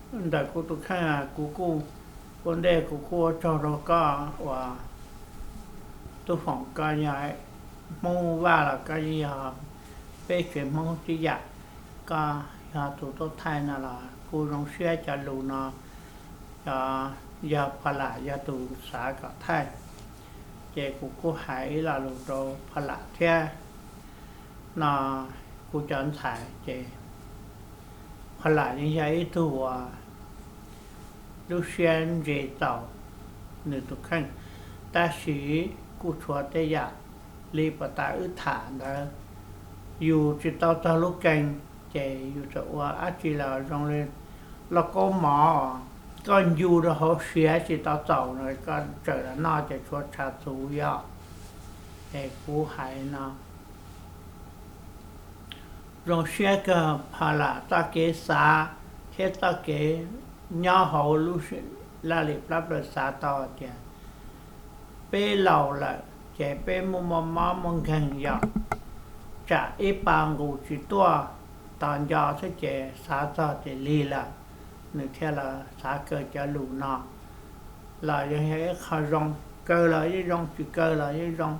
Ntawm kuv tus kheej, kuv kuj, ua ntej kuv kuj ua tsaug rau koj uas tub foom koj yog Hmoob Vaj los koj yeej yog peb tsev Hmoob tib yam. Koj yog tus tuaj thaij no los kuj zoo siab cov lus no, cov, yog Phaj Lam yog tus xav kom thaij, ces kuv kuj hais ib lo lus rau Phaj Lam thiab. No kuv cov ntxhais ces Phaj Lam yeej yog ib tug uas lub siab ntse txaus nws tus kheej, tab sis kuj tshuav tej yam li puag ta wb tham ntawd, yus tsis tau txog lub kees ces yus txawm ua dab tsi los zoo li lauj kaub mov, koj ncu rau hauv siav tsis tau txaus no koj tsaws los noj ces tshuav tshav txhuv yog. Es kuv hais no, zoo siab kawg Phaj Lam txoj kev xav thiab txoj kev nyob hauv lub laj lim plab plaws xav tau hais tias peb laus lawm ces peb muaj mob muaj nkeeg yog tsam ib pa nqus tsis tuaj tos nco xwb ces xav txog ces lig lawm, nws thiaj los xav kaw cov lus no los yog yog ib qho zoo, kaw los yeej zoo, tsis kaw los yeej zoo.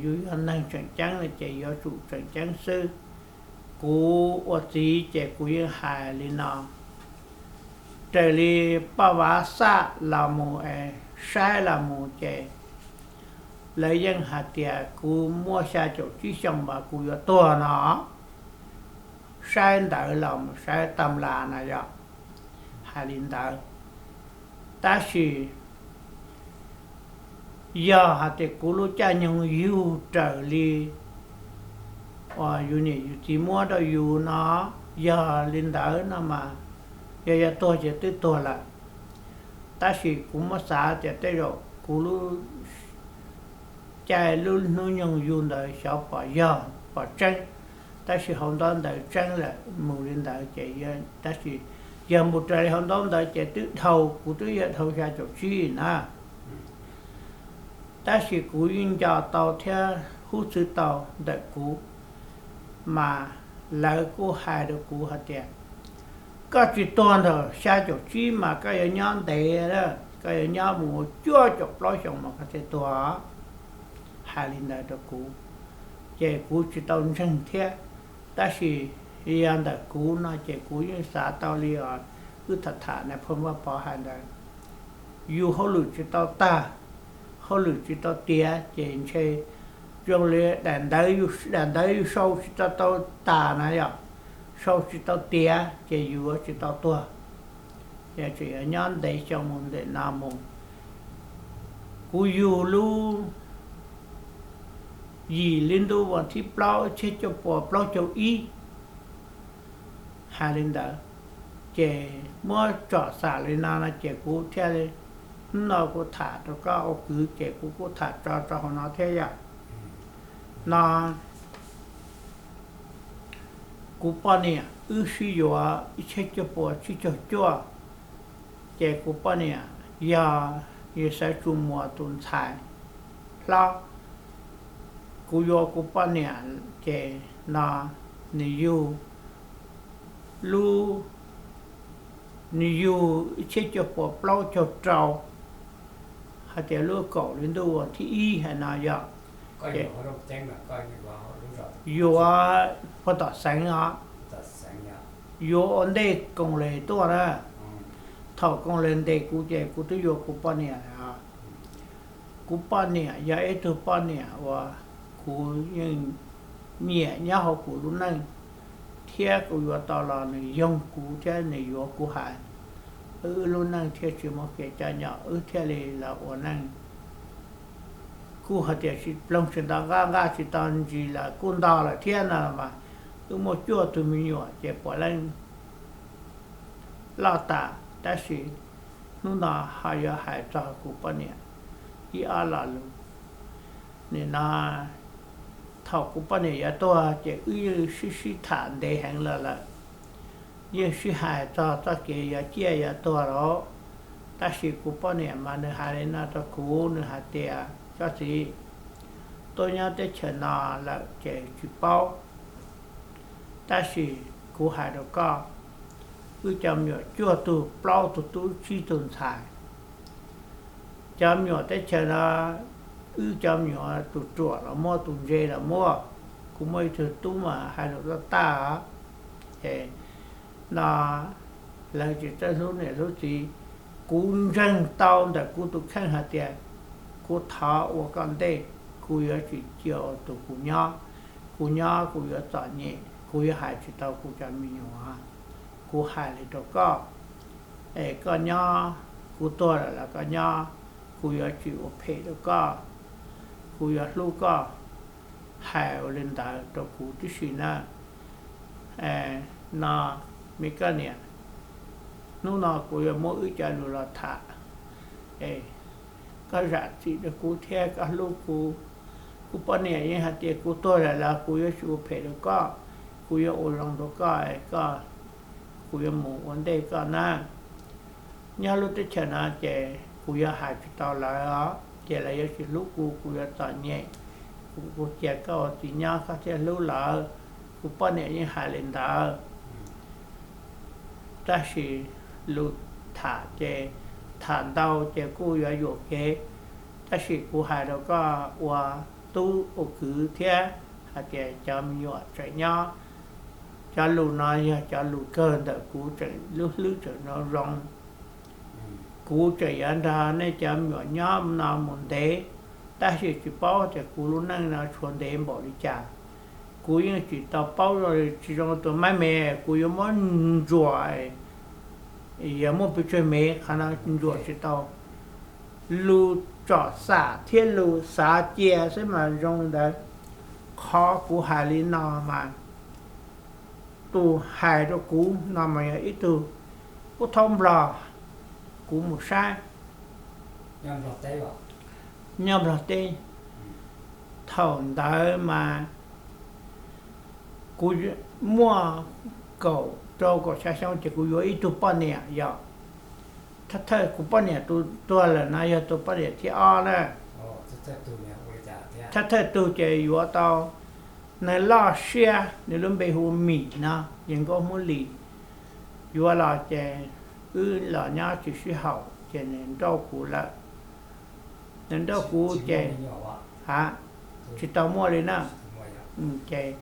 Yus yog neeg tseem ceeb no ces yuav tsum tseem ceeb xwb. Kuv ua txiv ces kuv yeej hais li no, raws li Paj Vav Xaj los mus es saib los mus ces lawv yeej hais tias kuv muaj xya caum tsib xyoos mas kuv yuav tuag no. Saib ntawv los mus saib tam las na yog hais li ntawd. Tab sis yog hais tias kuv lub caij nyoog yug raws li uas yus niam yus txiv muab rau yus no, yog li ntawd no mas yog yuav tuag ces twb tuag lawm. Tab sis kuv muab xav tias tej zaum kuv lub caij lub hnub nyoog yug ntawd xyov pom yog pom tseeb, tab sis hauv ntaub ntawv tseeb lawm mus li ntawd ces, tab sis yog mus raws li hauv ntaub ntawv ces twb dhau, kuv twb yog dhau xya caum tsib na. Tab sis kuv yeej nco tau thiab hub txwv tau ntawm kuv, mas lawv kuj hais rau kuv hais tias koj tsis tuag ntawm xya caum tsib mas koj yuav nyob ntev, koj yuav nyob mus cuaj caum plaub xyoos mas koj thiaj tuag. Hais li ntawd rau kuv, ces kuv tsis tau ntseeg thiab. Tab sis yog ntawm kuv no ces kuv yeej xav tau li os, wb tham tham na, phaj Vaj Pov hais ntawd, yus hauj lwm tsis tau tag, hauj lwm tsis tau tiav ces ntshe zoo li daim ntawv, daim ntawv yus sau tsis tau tau tas na yom, sau tsis tau tiav ces yus tsis tau tuag. Yog tseem yuav nyob ntev xyoo mus ntawm no mus. Kuv yug lub yim li ntuj vas thib plaub ib txhiab cuaj puas plaub caug ib, hais li ntawd, ces muab tsom xam li no no ces kuv thiaj li, hnub no kuv tham rau koj ua kwv ces kuv kuj tham tso rau hauv no thiab yom. No kuv poj niam wb sib yuav ib txhiab cuaj puas tsib caug cuaj, ces kuv poj niam yog Yexav Tsu Muas tus ntxhais hlob. Kuv yuav kuv poj niam ces no nws yug lub, nws yug ib txhiab cuaj puas plaub caug rau, hais tias lub kaum hli ntuj vas thib ib hais no yog, yuav puag tom xeev os, yuav ua ntej koom les tuaj na. Thaum koom les ntes kuv ces kuv twb yuav kuv poj niam lawm. Kuv poj niam yog ib tug poj niam uas kuv yeej nyiam nyob hauv kuv lub neej, thiab kuv yuav tau los nws yoog kuv thiab nws yuav kuv hais, wb lub neej thiaj tsis muaj kev coj nyom, wb thiaj li los ua neej. Kuj hais tias tsis ploog tsis ntau, nqaj nqaj tsis tau ntsis los kuj nto lawm thiab no mas, wb muaj cuaj tug me nyuam ces puav leej loj tas. Tab sis hnub no ho yuav hais txog kuv poj niam ib ob lo lus. Nim no thaum kuv poj niam yuav tuag ces wb yeej sib sib tham ntev heev los lawm, yeej sib hais txog txoj kev yuav ciaj yuav tuag lawm. Tab sis kuv poj niam mas nws hais li no rau kuv, nws hais tias, koj txiv, tuaj nyob teb chaws no lawm ces tsis paub, tab sis kuv hais rau koj, Wb cov me nyuam cuaj tug plaub tug tub tsib tug ntxhais. Cov me nyuam teb chaws no, wb cov me nyuam tus ruam los muaj, tus ntse los muaj. Kuv muaj ib tug tub mas hais lus toj tag, ces no lawv tsis txawj hlub niam hlub txiv. Kuv ntseeg tau ntawm kuv tus kheej hais tias kuv thov ua koj ntej, kuv yuav tsis cia tus kuv nyob. Kuv nyob kuv yuav txom nyem, kuv yuav hais tsis tau kuv cov me nyuam. Kuv hais li rau koj, es koj nyob, kuv tuag lawm los koj nyob, kuv yuav tsis ua phem rau koj, kuv yuav hlub koj. Hais ua li ntawd rau kuv tib si na. No, me koj niam, hnub no kuv yuav muab wb cov lus los tham. Koj zam txim rau kuv thiab koj hlub kuv. Kuv poj niam yeej hais tias kuv tuag lawm los kuv yuav tsis ua phem rau koj, kuv yuav ua zoo rau koj, koj, kuv yuav mus ua ntej koj na. Nyob lub teb chaws no ces kuv yuav hais tsis tau lawv os, ces lawv yuav tsis hlub kuv, kuv yuav txom nyem. Kuv, kuv cia koj ua txiv nyob koj thiaj hlub lawv. Kuv poj niam yeej hais li ntawd. Tab sis lus tham ces tham ntau ces kuj yuav yuam kev. Tab sis kuv hais rau koj ua tub ua kwv thiab hais tias cov me nyuam tseem nyob, cov lus no yog cov lus kawg ntawm kuv tseem lub hlwb tseem zoo zoo. Kuv tseem yuav nrog nej cov me nyuam nyob no mus ntev, tab sis tsis paub tias kuv lub neej no tshuav ntev npaum li cas. Kuv yeej tsis tau paub, tsis zoo tus mab me, kuv yuav muab ntsuam, yuav muaj pes tsawg me, qhov no ntsuam tsis tau. Lus tsom xam thiab lus xav cia xwb mas zoo li ntawd. Qhov kuv hais li no mas tus hais rau kuv no mas yog ib tug pub thaub Nplog, kuv mus saib nyob Nplog teb. Thaum ntawd mas kuv muaj kaum rau kaum xya xyoo ces kuv yuav ib tug poj niam yom. Thawj thawj kuv poj niam tus tuag lawm no yog tus poj niam thib ob na. Thawj thawj tug ces yuav tau nws loj siab, nws lub npe hu Mim no, yog nkauj Hmoob Lis. Yuav los ces wb los nyob tsis sib haum ces nws nrauj kuv lawm. Nws nrauj kuv ces, a, tsis tau muaj li na. Ces